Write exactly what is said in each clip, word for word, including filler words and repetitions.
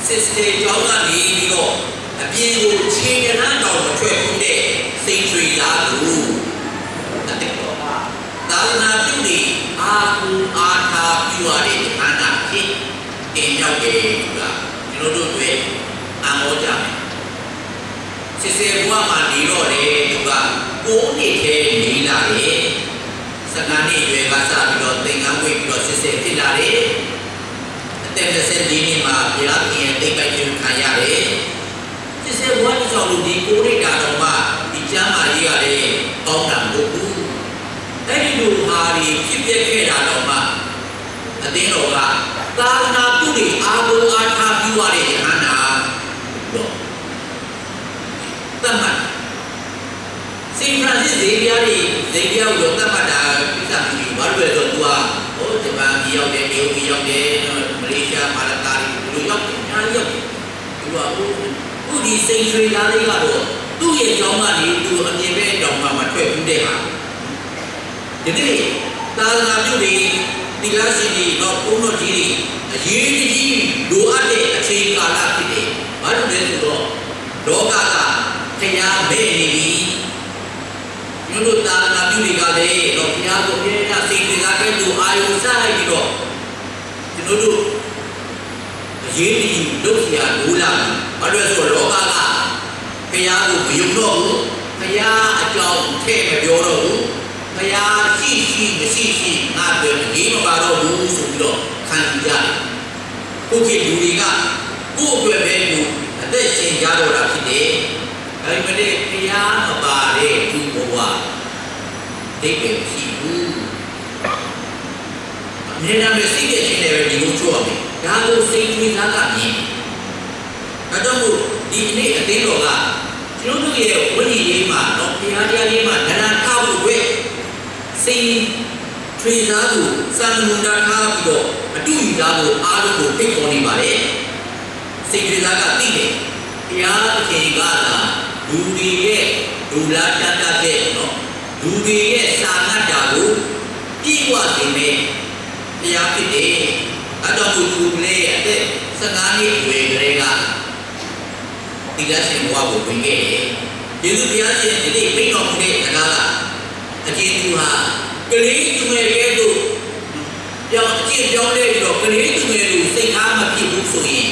စစ်စစ်ကျောင်းကနေပြီးတော့အပြင်ကိုခြေတလမ်းတောင်မထွက်ဘူးတဲ့စိတ်ထွေသားကိုအသက်တော်ကသာသနာပြုတွေအားကိုးအားထားပြုရတဲ့ယဟန္တာအဖြစ်တင်မြောက်တယ်ဆိုတာကျွန်တော်တို့အတွက်အံ့ဩကြမယ်။ စစ်စစ်ဘဝမှာနေတော့လေသူကကိုးနှစ်ထဲနေလာတယ်။ ဆယ့်ငါးနှစ်အရွယ်ကစပြီးတော့သင်္ကန်းဝတ်ပြီးတော့စစ်စစ်ဖြစ်လာတယ်။ အသက်နှစ်ဆယ့်လေးနှစ်မှာဘုရားသခင်ရဲ့သိပ္ပံခြင်းခံရတယ်။ စစ်စစ်ဘဝတစ်လျှောက်လုံးဒီကိုးနှစ်တာတောင်မှဒီကျမ်းမာရေးကလည်းကောင်းတာမဟုတ်ဘူး။ အဲ့ဒီလိုဟာတွေဖြစ်ပျက်ခဲ့တာတောင်မှအသင်းတော်ကသာသနာပြုတွေအားကိုးအားထားပြုရတဲ့ယဟန္တာတော့သတ်မှတ်စင်ဖရန်စစ်ဇေဘီယာတွေဇေဘီယာကိုတော့သတ်မှတ်တာကိစ္စမရှိဘူး။ ဘာလို့လဲဆိုတော့သူကဟိုဂျပန်ကြီးရောက်တယ်တရုတ်ကြီးရောက်တယ်မလေးရှားမာလကာတွေဘယ်လိုရောက်တယ်အများကြီးရောက်တယ်။ သူကအခုအခုဒီစိန်ထွေသားလေးကတော့သူ့ရဲ့ကျောင်းကနေသူအပြင်ဘက်တောင်မှမထွက်ဘူးတဲ့ဟာဒီနေ့သာသနာပြုတွေသီလရှင်တွေတော့ဘုန်းတော်ကြီးတွေအရေးတကြီးလိုအပ်တဲ့အချိန်ကာလဖြစ်တယ်။ ဘာလို့လဲဆိုတော့လောကကဖျားမဲ့နေပြီ။ ကျွန်တော်တို့သာသနာပြုတွေကလည်းတော့ဘုရားကိုအမြဲတမ်းစိတ်ဝင်စားတဲ့သူအာရုံစိုက်ပြီးတော့ကျွန်တော်တို့အရေးတယူလုပ်စရာလိုလာပြီ။ ဘာလို့လဲဆိုတော့လောကကဘုရားကိုမယုံတော့ဘူး။ ဘုရားအကြောင်းထဲမပြောတော့ဘူး။ ဘုရားရှိရှိမရှိရှိငါအတွက်အရေးမပါတော့ဘူးဆိုပြီးတော့ခံယူကြတယ်။ ကိုယ့်ခေတ်လူတွေကကိုယ့်အတွက်ပဲကိုယ်အသက်ရှင်ကြတော့တာဖြစ်တယ်။ ဒါပေမဲ့လည်းဘုရားမပါတဲ့လူဘဝဒိတ်ပဲမရှိဘူး။ အမြဲတမ်းပဲစိတ်ပြည့်ခြင်းနဲ့ပဲညီကိုချိုးရမယ်။ ဒါကိုစိတ်ဝင်စားတာမြင်တယ်။ ဒါကြောင့်မို့ဒီကနေ့အသင်းတော်ကကျွန်တော်တို့ရဲ့ဝိညာဉ်ရေးမှာတော့ဘုရားတရားရေးမှာနန္ဒထားဖို့အတွက်စိတ်ထွေသားကိုစံနမူနာထားပြီးတော့အတူယူသားကိုအားလုံးကိုဖိတ်ခေါ်နေပါတယ်။ စိတ်ထွေသားကသိတယ်ဘုရားသခင်ကသာလူတွေရဲ့လူလားတတ်တတ်တဲ့နော်လူတွေရဲ့စာငတ်တာကိုပြေဝစေမယ်ဘုရားဖြစ်တယ်။ ဒါကြောင့်မို့သူလည်းအသက်ဆယ့်ငါးနှစ်အရွယ်ကလေးကသီလရှင်ဘဝကိုဝင်ခဲ့တယ်။ ယေရှုဘုရားရှင်ဒီနေ့မိန့်တော်မူတဲ့စကားကအကျဉ်းသူဟာကလေးသူငယ်ကဲ့သို့ပြောင်းအကျင့်ပြောင်းလဲပြီးတော့ကလေးသူငယ်လိုစိတ်ထားမဖြစ်ဘူးဆိုရင်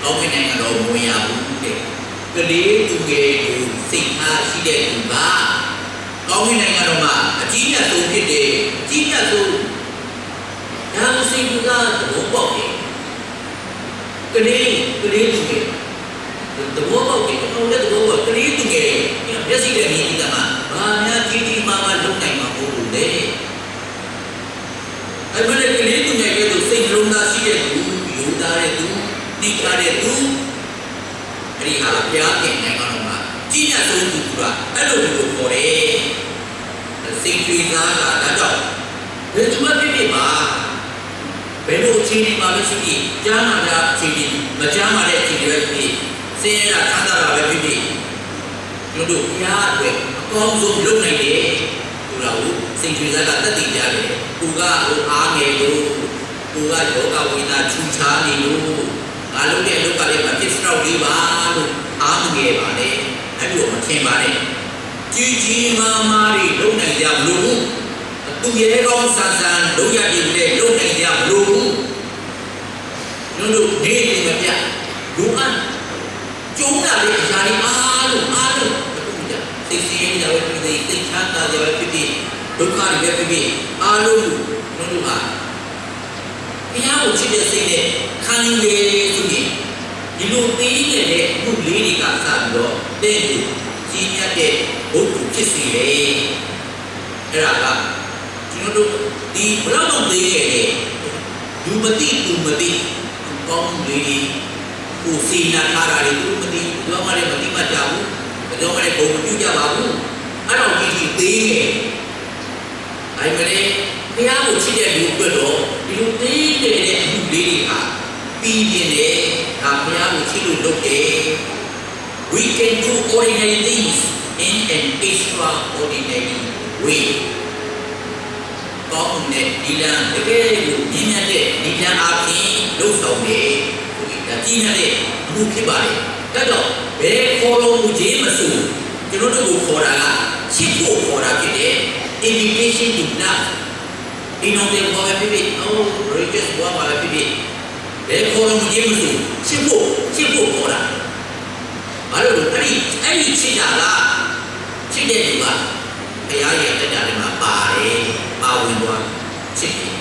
တော့မနိုင်ငံတော်ဝင်ရဘူးတဲ့။ ကလေးသူငယ်လိုစိတ်ထားရှိတဲ့သူကကောင်းကင်နိုင်ငံတော်မှာအကြီးမြတ်ဆုံးဖြစ်တယ်။အကြီးမြတ်ဆုံးဒါကိုစိတ်ကူးစားသဘောပေါက်တယ်။ကလေးကလေးသူငယ်သဘောပေါက်တယ်။ကျွန်တော်လည်းသဘောပေါက်ကလေးသူငယ်မျက်စိနဲ့မြင်ကြည့်တာမှဘာများကြီးကြီးမားမားလုပ်နိုင်မှာမဟုတ်လို့လေ။အဲ့မဲ့ကလေးသူငယ်ကဲ့သို့စိတ်လုံးသားရှိတဲ့သူယူသားတဲ့သူတိကျတဲ့သူအဲ့ဒီဟာဘုရားခင်နိုင်ငံတော်မှာကြီးမြတ်ဆုံးသူကအဲ့လိုမျိုးခေါ်တယ်။စိတ်ကြွေးစားတာဒါကြောင့်ဘယ်သူမှဖြစ်ဖြစ်ပါဘယ်လိုအခြေအနေမှာပဲရှိဖြစ်ကျမ်းမာတဲ့အခြေအနေမကျမ်းမာတဲ့အခြေအနေပဲဖြစ်ဖြစ်ဆင်းရဲတာချမ်းသာတာပဲဖြစ်ဖြစ်ကျွန်တော်တို့ဘုရားအတွက်အကောင်းဆုံးလုပ်နိုင်တယ်ဆိုတာကိုစိတ်ကြွေးစားတာသက်သေပြတယ်။သူကဟိုအားငယ်လို့သူကယောဂဝေဒနာထူးခြားနေလို့ငါလုပ်တဲ့အလုပ်ကလည်းမဖြစ်တော့သေးပါလို့အားမငယ်ပါနဲ့အဲ့လိုမထင်ပါနဲ့ကြီးကြီးမားမားတွေလုပ်နိုင်ကြမလို့သူရဲကောင်းဆန်ဆန်လုပ်ရည်လည်းလုပ်နိုင်ကြမလို့ကျွန်တော်တို့နေနေမပြလိုအပ်ကျုံးလာတဲ့အရာတွေအားလုံးအားလုံးအခုကြစိတ်ဆင်းရဲကြပဲဖြစ်ဖြစ်စိတ်ချမ်းသာကြပဲဖြစ်ဖြစ်ဒုက္ခတွေပဲဖြစ်ဖြစ်အားလုံးကျွန်တော်တို့ဟာဘုရားကိုချစ်တဲ့စိတ်နဲ့ခံယူတယ်ဆိုရင်ဒီလိုသေးငယ်တဲ့အမှုလေးတွေကစပြီးတော့တဲ့ကိုကြီးမြတ်တဲ့ဘုရားဖြစ်စေတယ်။အဲ့ဒါကကျွန်တော်တို့ဒီဘလောက်တော့သေးငယ်တဲ့လူမသိသူမသိကောင်းမှုလေးတွေကိုစေနာထားတာတွေသူမသိဘယ်တော့မှလည်းမသိမှတ်ကြဘူး။ဘယ်တော့မှလည်းဘုံမပြုကြပါဘူး။အဲ့တော့ဒီဒီသေးငယ်ဒါပေမဲ့ဘုရားကိုချစ်တဲ့လူအတွက်တော့ဒီလိုသေးငယ်တဲ့အမှုလေးတွေဟာပြီးပြင်းတယ်ဒါဘုရားကိုချစ်လို့လုပ်တယ်။ We can do ordinary things in an extraordinary way. ကောင်းမှုနဲ့ဒီလမ်းတကယ်ကိုမြင့်မြတ်တဲ့ဒီလမ်းအပြင်လုပ်ဆောင်တယ်ဆိုရင်ဒါ ကြီးမြတ်တဲ့အမှုဖြစ်ပါတယ်။ ဒါကြောင့်ဘယ်ခိုလှုံမှုချင်းမဆိုကျွန်တော်တို့ကိုခေါ်တာကချစ်ဖို့ခေါ်တာဖြစ်တယ်။ Invitation to love အိမ်တော်တွေပေါ်ပဲဖြစ်ဖြစ်၊ အော် religious ပေါ်မှာပဲဖြစ်ဖြစ်၊ ဘယ်ခိုလှုံမှုချင်းမဆိုချစ်ဖို့ချစ်ဖို့ခေါ်တာ။ ဘာလို့လဲအဲ့ဒီအဲ့ဒီချစ်တာကချစ်တဲ့လူကဘုရားရဲ့အသက်တာထဲမှာပါတယ်၊ ပါဝင်သွားချစ်တယ်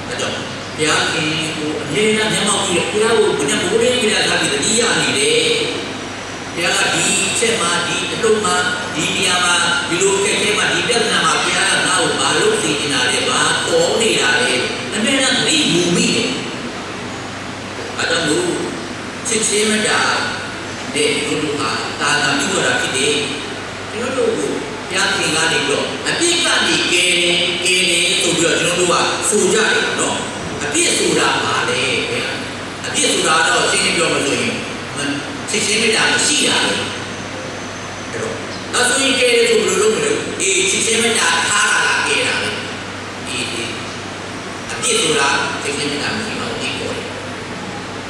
။ ဒါကြောင့်ဘုရားခင်ကိုအမြဲတမ်းမျက်မှောက်ပြုတဲ့၊ ဘုရားကိုမနေ့ကမိုးလင်းကလေးကသတိရနေတယ်။ ဘုရားကဒီအချက်မှာ၊ ဒီအလုပ်မှာ၊ ဒီနေရာမှာ၊ ဒီလိုအခက်အခဲမှာ၊ ဒီပြဿနာမှာဘုရားကငါ့ကိုဘာလုပ်စေချင်တာလဲ၊ ဘာခေါ်နေတာလဲ၊ အမြဲတမ်းသတိမူမိတယ်။ ဘာကြောင့်လို့ချစ်ခြင်းမေတ္တာနဲ့လူတို့ဟာသာသနာပြုတော်တာဖြစ်တယ်။ ကျွန်တော်တို့ကိုဘုရားသခင်ကနေပြီးတော့အပြစ်ကနေကယ်တယ်၊ ကယ်တယ်ဆိုပြီးတော့ကျွန်တော်တို့ကဆိုကြတယ်နော်။ အပြစ်ဆိုတာဘာလဲဘုရား။ အပြစ်ဆိုတာကတော့ရှင်းရှင်းပြောမယ်ဆိုရင်ချစ်ခြင်းမေတ္တာမရှိတာပဲ။ အဲ့တော့ဒါဆိုရင်ကယ်တယ်ဆိုဘယ်လိုလုပ်မလဲ။ အေးချစ်ခြင်းမေတ္တာထားတာကကယ်တာပဲ။ အေးအေး အပြစ်ဆိုတာသိချင်းမတန်မရှိတော့ဘူးခေါ်တယ်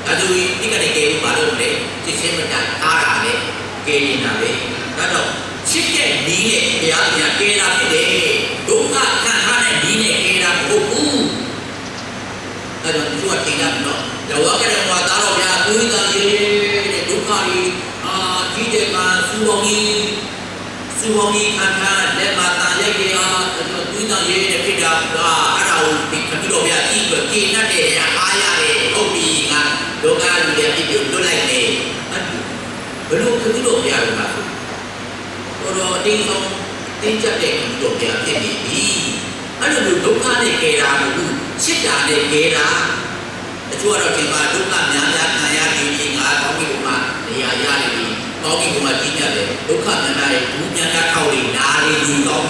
။ ဒါဆိုရင်ဒီကနေ့ကဲလို့ဘာလို့လဲသိချင်းမတန်ထားတာလေကဲနေတာလေ။ ဒါတော့ချစ်တဲ့နည်းနဲ့ဘုရားသခင်ကဲတာဖြစ်တယ်။ ဒုက္ခခံထားတဲ့နည်းနဲ့ကဲတာမဟုတ်ဘူး။ ဒါကြောင့်သူကထင်တာနော်။ လဝကနဲ့ဝါသားတော့ဗျာသွေးတန်ရေးတဲ့ဒုက္ခတွေအာကြီးတဲ့မှာသူတော်ကြီး သူပေါင်းကြီးခံထားလက်မှာတန်ရိုက်တွေဟာကျွန်တော်သွေးတန်ရေးတဲ့ဖြစ်တာဟာအဲ့ဒါကိုဒီခမီးတော်ဘုရားကြည့်ပြီးတော့ကျေနပ်တယ်အားရတယ်ဟုတ်ပြီငါလောကလူတွေအပြစ်ကိုလွတ်လိုက်တယ်အဲ့ဒီဘယ်လိုခမီးတော်ဘုရားတို့ကဆိုတော်တော်အတင်းဆုံးတင်းကျပ်တဲ့ခမီးတော်ဘုရားဖြစ်နေပြီအဲ့လိုမျိုးဒုက္ခနဲ့ကယ်တာမဟုတ်ဘူးချစ်တာနဲ့ကယ်တာ တချို့ကတော့ထင်ပါဒုက္ခများများခံရနေပြီငါကောင်းကင်ဘုံမှာနေရာရနေပြီကောင်းကင်ဘုံမှာကြီးမြတ်တယ်ဒုက္ခများများရဲ့ဘူးများများထောက်နေနာနေယူကောင်း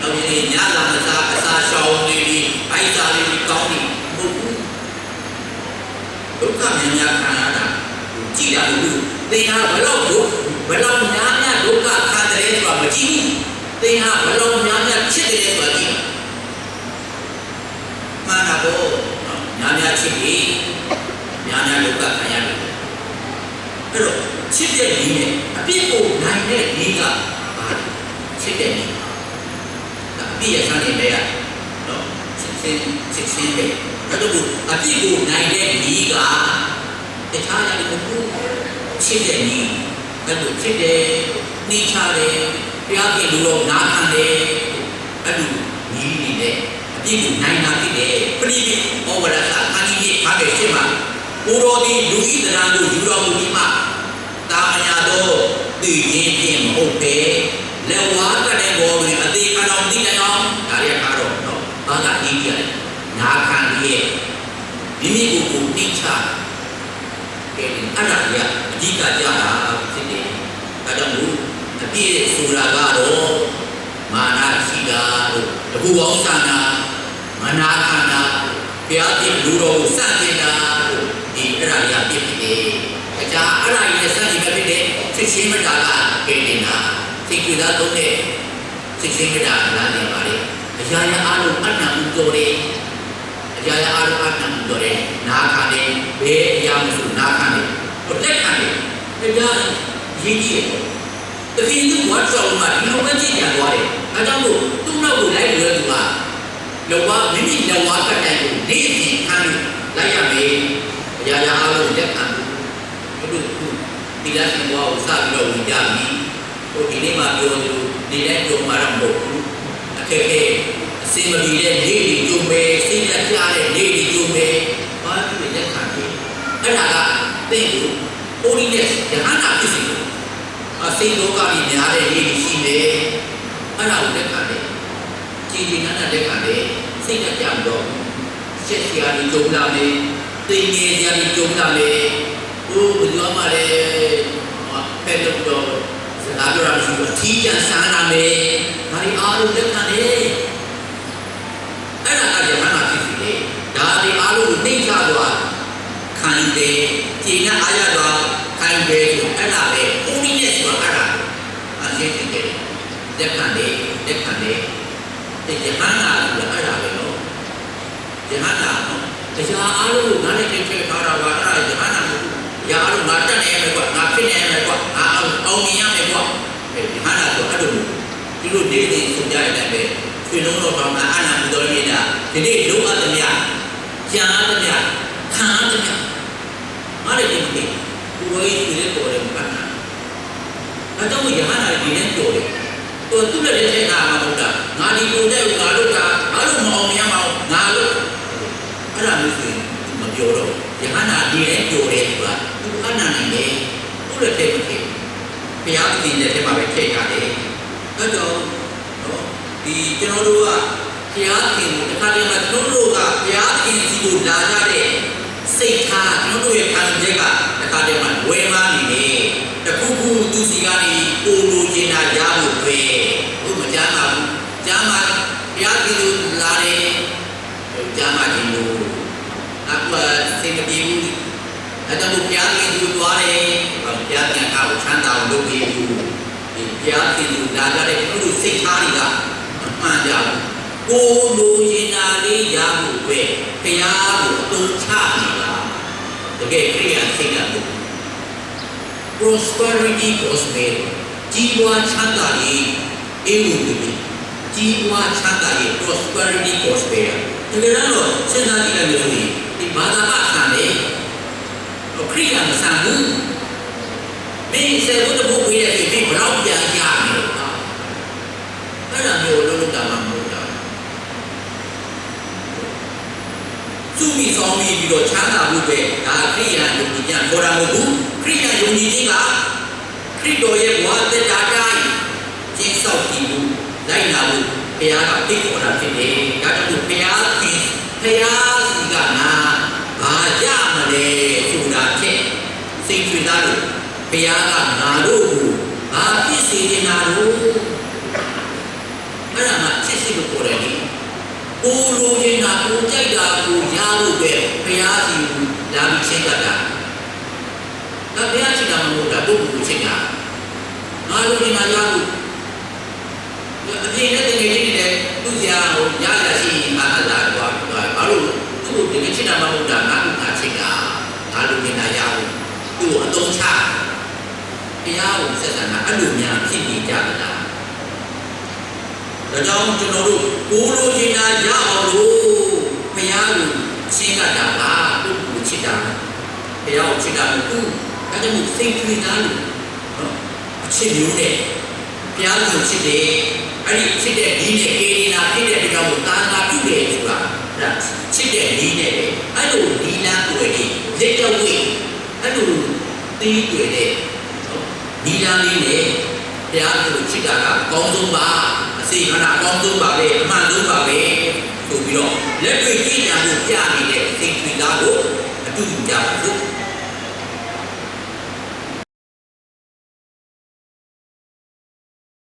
နောက်ပြီးညလာမစားအစာရှောင်နေပြီပိုက်စားနေပြီကောင်းနေမဟုတ်ဘူးဒုက္ခများများခံရတာကြည့်တာမဟုတ်ဘူးသင်ဟာဘယ်လောက်ဒုဘယ်လောက်များများဒုက္ခခံတယ်ဆိုတာမကြည့်ဘူးသင်ဟာဘယ်လောက်များများချစ်တယ်ဆိုတာကြည့်တာ မှန်တာပေါ့နော်များများချစ်ပြီးများများဒုက္ခခံရတယ်အဲ့တော့ချစ်တဲ့နည်းနဲ့အပြစ်ကိုနိုင်တဲ့နည်းကဘာလဲချစ်တဲ့နည်းဒါအပြစ်ရဆန်းနေလဲရနော်ချစ်ခြင်းချစ်ခြင်းပဲအဲ့တော့အပြစ်ကိုနိုင်တဲ့နည်းကတခြားရတယ်မဟုတ်ဘူးချစ်တဲ့နည်းအဲ့လိုချစ်တယ်နှိမ့်ချတယ်ဘုရားပြင်လို့တော့နားခံတယ်အဲ့လိုနည်းနေတယ် အပြစ်ကိုနိုင်တာဖြစ်တယ်။ဖိလိပ္ပိဩဝါဒစာအခန်းကြီးနှစ်ဖတ်တဲ့ရှင်းမှာကိုတော်သည်လူ၏သဏ္ဍာန်ကိုယူတော်မူပြီးမှတာမညာသောသေခြင်းဖြင့်မဟုတ်ဘဲလက်ဝါးကပ်တဲ့ဘော်တွင်အသေးခံတော်မူသည့်တိုင်အောင်ဒါရီအခါတော့တော့ဘာသာရေးကြီးရတယ်။နာခံရဲ့မိမိကိုယ်ကိုနှိမ့်ချကဲတယ်အဲ့ဒါကြီးကအဓိကကြတာဖြစ်တယ်။ဒါကြောင့်မို့အပြစ်ဆိုတာကတော့ မာနရှိတာတို့တကူပေါင်းဆန္ဒမနာခံတာဘုရားသခင်လူတော်ကိုစတင်တာတို့ဒီအဲ့ဒါတွေကဖြစ်ဖြစ်တယ်။အကြအဲ့ဒါကြီးနဲ့စတင်ပဲဖြစ်တယ်။ချစ်ချင်းမတားကကယ်တင်တာစိတ်ကြည်သားသုံးတဲ့ချစ်ချင်းမတားကလမ်းနေပါတယ်။အရာရာအားလုံးအနံ့ဦးတော်တယ်။အရာရာအားလုံးအနံ့ဦးတော်တယ်။နားခံတယ်။ဘယ်အရာမဆိုနားခံတယ်။လက်ခံတယ်။ဒါရေးကြည့်တယ်။သခင်သူ့ဘဝတစ်လျှောက်လုံးမှာဒီလိုပဲကြင်ညာသွားတယ်။ဒါကြောင့်မို့သူ့နောက်ကိုလိုက်လို့သူကလက်ဝါမိမိလက်ဝါကတိုင်ကိုနေ့စဉ်ခံယူလိုက်ရမယ်။အရာရာအားလုံးလက်ခံလို့ဘုရားသူဒီလမ်းစဉ်ဘဝကိုစပြီးတော့ဝင်ကြပြီ။ဟိုဒီနေ့မှာပြောသလိုဒီတိုင်းပြောမှာတော့မဟုတ်ဘူး။အခက်အခဲအစင်မပြေတဲ့နေ့တွေကြုံမယ်။စိတ်လက်ပြတဲ့နေ့တွေကြုံမယ်။ဘာဖြစ်လဲလက်ခံတယ်။အဲ့ဒါကသင်ကို holiness ရဟန္တာဖြစ်စေတယ်။အစိတ်လောကကြီးများတဲ့ရေးရှိတယ်အဲ့ဒါကိုလက်ခံတယ်။ကြည်ကြည်နန်းနန်းလက်ခံတယ်။စိတ်နဲ့ကြံတော့ဘူး။ရှက်စရာတွေကြုံလာမယ်။သိငယ်စရာတွေကြုံလာမယ်။အိုးဘယ်သူမှလည်းဖဲလို့တော့စကားပြောတာမရှိဘူး။အထီးကျန်ဆန်းလာမယ်။ဒါတွေအားလုံးလက်ခံတယ်။အဲ့ဒါကရဟန္တာဖြစ်စေတယ်။ဒါတွေအားလုံးကိုနှိမ့်ချစွာခံယူတယ်။ကျေနပ်အားရစွာခံယူတယ်ဆိုအဲ့ဒါပဲ။ holiness ဆိုတာအဲ့ဒါပဲ။အရှင်းဖြစ်တယ်။လက်ခံတယ်လက်ခံတယ်။ဒီရဟန္တာဆိုတာအဲ့ဒါပဲနော်။ရဟန္တာနော်။တရားအားလုံးကိုနားလည်ထင်ထင်ထားတာပါအဲ့ဒါရဟန္တာမဟုတ်ဘူး။ ရအားလုံးငါတတ်နိုင်ရမယ်ကွာ၊ ငါဖြစ်နိုင်ရမယ်ကွာ၊ ငါအောင်အောင်မြင်ရမယ်ကွာ။ အဲရဟန္တာဆိုတာအဲ့လိုမျိုး။ သူတို့နေ့စဉ်ဆိုကြတဲ့အတိုင်းပဲ၊ ရွှေလုံးတော့ကောင်းတာ၊ အာဏာမူသောနေ့တာ၊ ဒီနေ့လိုအပ်သမျှ၊ ရန်အားသမျှ၊ ခံအားသမျှ၊ ငါလည်းဒီမနေ့ကိုယ်တော်ရဲ့ရွှေလေးပေါ်တယ်မပတ်တာ။ ဒါကြောင့်မို့ရဟန္တာတွေဒီတိုင်းပျော်တယ်။ သူကသူ့လက်ထဲထည့်ထားမှာမဟုတ်တာ၊ ငါဒီလိုနဲ့ငါလုပ်တာ၊ ငါတို့မအောင်မြင်ရမအောင်ငါလုပ်၊ အဲ့ဒါမျိုးဆိုရင်သူမပျော်တော့ဘူး။ ရဟန္တာဒီတိုင်းပျော်တယ်ဆိုတာသူအာဏာနိုင်တယ်။ သူ့လက်ထဲမထည့်ဘူး။ ဘုရားသခင်လက်ထဲမှာပဲထည့်ထားတယ်။ ဒါကြောင့်နော်၊ ဒီကျွန်တော်တို့ကဘုရားသခင်ကို၊ တခါတည်းမှာကျွန်တော်တို့ကဘုရားသခင်ဆီကိုလာကြတဲ့စိတ်ထား၊ ကျွန်တော်တို့ရဲ့ခံယူချက်ကတခါတည်းမှာလွဲမှားနေတယ်။ တခုခုသူ့ဆီကနေကိုယ်လိုချင်တာရဖို့အတွက်၊ ဟုတ်မကျမ်းပါဘူး။ ကျမ်းပါ၊ ဘုရားသခင်ကိုလာတယ်။ ကျမ်းမာခြင်းလို့၊ အခုကစိတ်မပြေဘူး။ ဒါကြောင့်မို့ဘုရားသခင်ဆီသွားတယ်။ ဘုရားသခင်ကငါ့ကိုချမ်းသာအောင်လုပ်ပေးဘူး။ ဒီဘုရားသခင်ဆီလာကြတဲ့ကုသိုလ်စိတ်ထားတွေကမမှန်ကြဘူး။ ကိုယ်လိုချင်တာလေးရဖို့အတွက်ဘုရားကိုအသုံးချနေတာ။ တကယ်ခရစ်ယာန်စိတ်ဓာတ်ကို prosperity gospel ကြီးပွားချမ်းသာရေး ဧဝံဂေလိ၊ ကြီးပွားချမ်းသာရေး prosperity gospel တကယ်တော့စဉ်းစားကြည့်လိုက်လို့ဆိုရင်၊ ဒီဘာသာမှဆန်တယ်၊ ခရစ်ယာန်မဆန်ဘူး။ မင်းဆယ်ဘိုးတစ်ဘိုးပေးတဲ့ဆိုရင်မင်းဘယ်လောက်ပြန်ရမယ်လဲ။ အဲ့ဒါမျိုးအလုပ်လုပ်တာမှမဟုတ်တာ။ စုမိဆောင်မိပြီးတော့ချမ်းသာဖို့ပဲ၊ ဒါခရစ်ယာန်ယုံကြည်ခြင်းခေါ်တာမဟုတ်ဘူး။ ခရစ်ယာန်ယုံကြည်ခြင်းက ခရစ်တော်ရဲ့ဘဝသက်တာအတိုင်းကျင့်စောင့်တည်ဖို့၊ လိုက်နာဖို့ဘုရားကဖိတ်ခေါ်တာဖြစ်တယ်။ ဒါကြောင့်မို့ဘုရားသခင်၊ ဘုရားဆီကငါဘာရမလဲဆိုတာထက်၊ စိတ်ဝင်စားလို့၊ ဘုရားကငါတို့ကိုဘာဖြစ်စေချင်တာလို့၊ အဲ့ဒါမှချစ်စိတ်လို့ခေါ်တယ်လေ။ ကိုယ်လိုချင်တာ၊ ကိုယ်ကြိုက်တာကိုရဖို့အတွက်ဘုရားဆီလာပြီးချဉ်းကပ်တာ။ ဒါဘုရားချစ်တာမဟုတ်တာ၊ ပုဂ္ဂိုလ်ကိုချစ်တာ။ ငါလိုချင်တာရဖို့။ အပြင်နဲ့တကယ်ချင်းတွေလည်းသူ့ဆရာကိုရရရှိရင်ငါအလာကွာကွာ။ ဘာလို့သူ့ကိုတကယ်ချစ်တာမဟုတ်တာ၊ ငါ့ကိုငါချစ်တာ၊ ငါလိုချင်တာရဖို့၊ သူ့ကိုအသုံးချ။ ဘုရားကိုဆက်ဆံတာအဲ့လိုများဖြစ်နေကြသလား။ ဒါကြောင့်ကျွန်တော်တို့ကိုယ်လိုချင်တာရအောင်လို့ဘုရားကိုချဉ်းကပ်တာပါ။ ပုဂ္ဂိုလ်ကိုချစ်တာ၊ ဘုရားကိုချစ်တာမဟုတ်ဘူး။ ဒါကြောင့်မို့စိတ်ဝင်စားလို့နော်၊ အချစ်မျိုးနဲ့ဘုရားကိုချစ်တယ်။ အဲ့ဒီချစ်တဲ့နည်းနဲ့ကယ်တင်တာဖြစ်တဲ့အတွက်ကြောင့်မို့သာသနာပြုတယ်ဆိုတာ၊ အဲ့ဒါချစ်တဲ့နည်းနဲ့ပဲ။ အဲ့လိုနည်းလမ်းကိုယ်တွေလက်တွေ့အဲ့လိုသင်တွေ့တဲ့နော်၊ နည်းလမ်းလေးနဲ့ဘုရားကိုချစ်တာကအကောင်းဆုံးပါ၊ အစီအမံအကောင်းဆုံးပါပဲ၊ အမှန်ဆုံးပါပဲဆိုပြီးတော့လက်တွေ့ကျင့်ကြံဖို့ပြနေတဲ့စိတ်ဝင်စားဖို့အတူတူကြပါစို့။